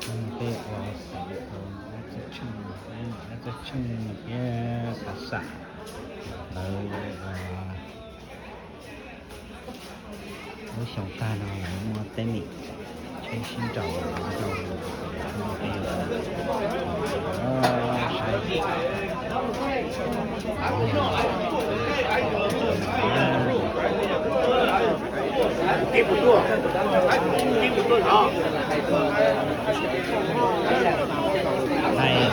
Tej ua xav ua dab txawj tsheej, dab txawj tsheej thiab xav xam lawv lub xyoo tag no lawv muaj teeb meem tsheb sib nraus rau saib.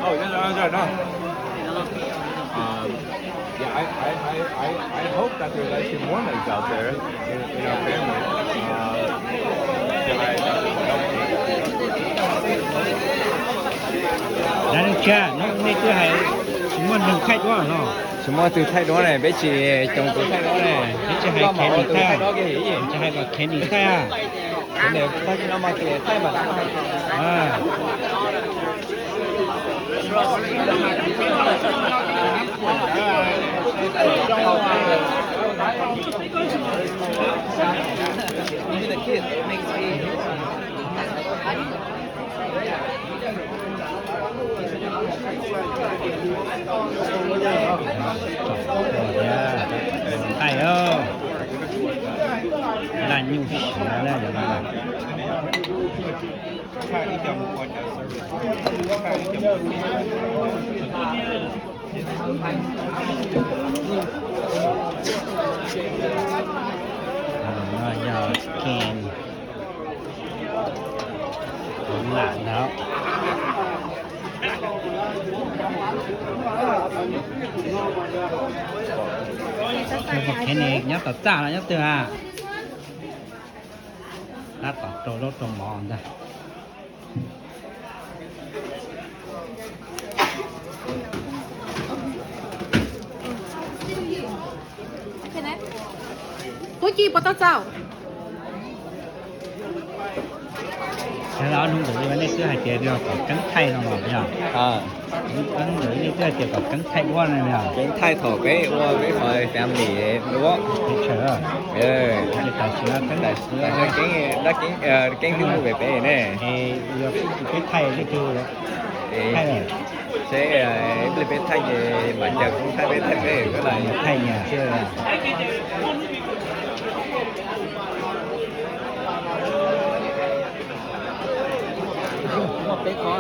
Oh, yeah, no, no, no. Um, yeah, I, I, I, I, I hope that there's actually more nuns out there in, in our family. Uh, that I, Dab neeg tshiab, nej twb hais tsis muaj neeg thaij duab no. Tsis muaj tus thaij duab ne, peb tsis coob tus thaij duab ne. Peb tsis hais khev tus thaij, tsis hais kom khev tus thaij. Thaij no mas tus thaij mas. Thaij os, laj nyuj siav na. No yog skin lam ntawd. Khev ne, nyob tom txaj los nyob twg a? Tab tom rau zaub rau mov ntag. Tub Ci puas tau txaus? Ob hnub ntawd nej twb hais tias yog kom keeb thaij no los yog? Ob hnub ntawd nej twb hais tias kom keeb thaij duab no yog? Keeb thaij thaum peb ua peb qhov family duab. Tam sim no keeb, keeb twb mus pem peb ne. Yog peb thaij leej twg thaij? Seb ib pliag peb thaij ces mam caw kuv thaij peb thaij peb. Thaij nyias xwb. Muaj peb qhov.